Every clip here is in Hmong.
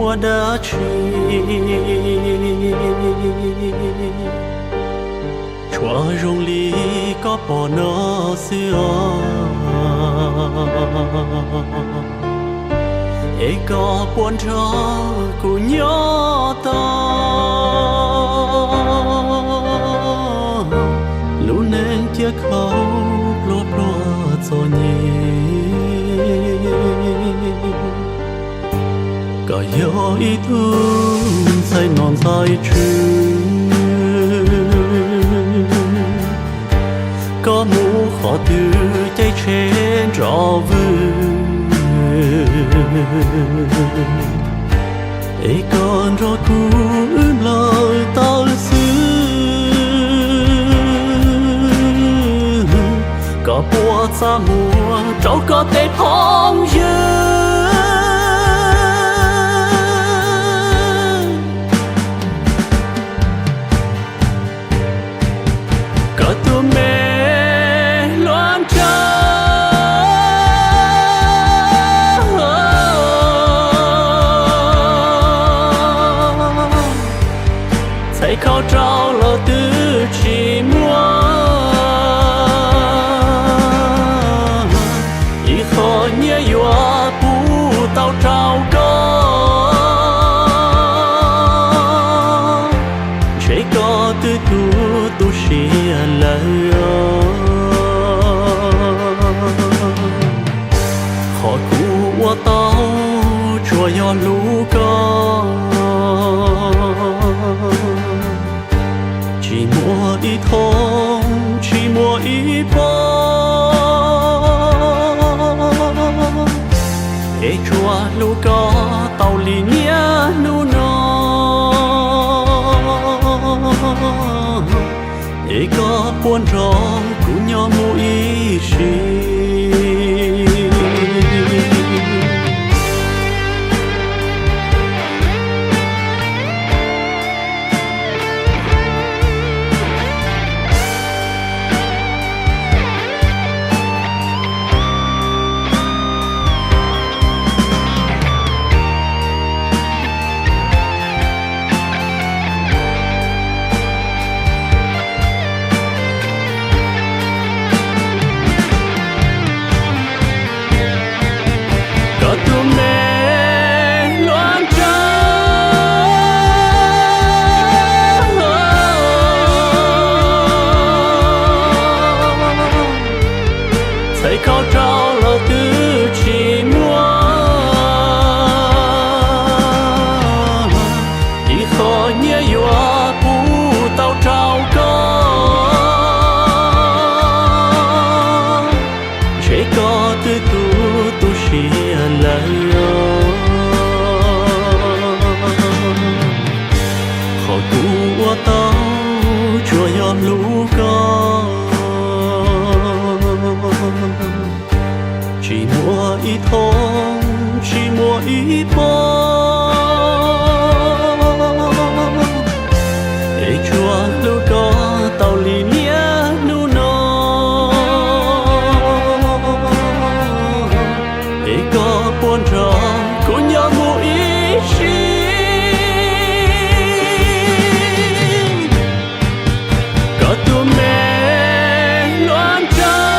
Ua dab tsi tsuas zoo li koj pom no xwb os, es koj puas nrog kuv nyob tau? Lub neej cia khaub pluag pluag txom nyem, koj yog ib tug ntxhais nom ntxhais tswv, koj mus qhov twg caij tsheb nrov vwg, es koj nrog kuv wb nplawg taw xwb. Koj puas txaj muag rau koj tej phooj ywg? Koj tus me hluas nraug txhais khau rau los twb tsis muaj ib qho nyiaj yuav pub tau rau koj, ntshe koj twb tu tu siab lawm. Qhov kuv ua tau tsuas yog hlub koj, tsis muaj ib thooj tsis muaj ib pob, es tsuas hlub koj tau li niaj hnub no, es koj puas nrog kuv nyob mus ib sim? Koj tus me hluas nraug txhais khau rau los twb tsis muaj ib qho nyiaj yuav pub tau rau koj, ntshe koj twb tu tu siab lawm. Qhov kuv ua tau tsuas yog hlub koj, tsis muaj ib thooj tsis muaj ib pob, es tsuas hlub koj tau li niaj hnub no, es koj puas nrog kuv nyob mus ib sim? Koj tus me hluas nraug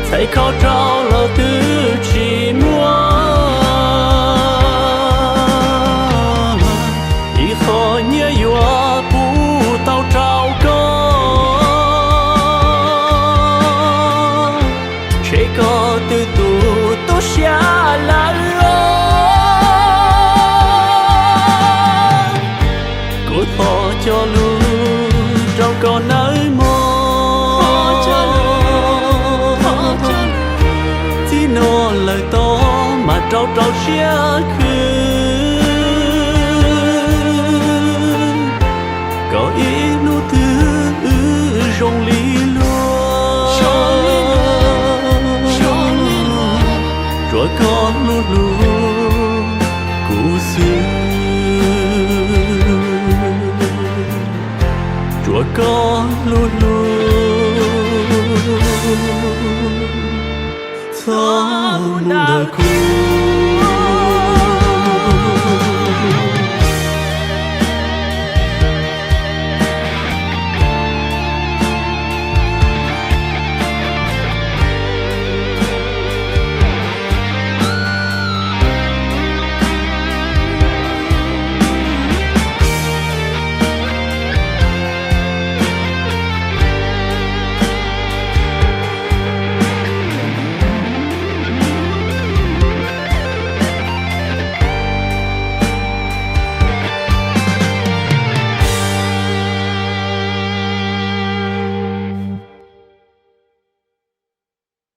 txhais khau rau los twb tsis muaj ib qho nyiaj yuav pub tau rau koj, ntshe koj twb tu tu siab lawm os. Kuv thov cog lus rau koj nawb mog, txij no lawm tod mas rau rau siab khwv, kom ib hnub twg wb zoo li luag, tsuas koj hlub hlub kuv xwb, tsuas koj hlub hlub Txhob mus ntawm kuv.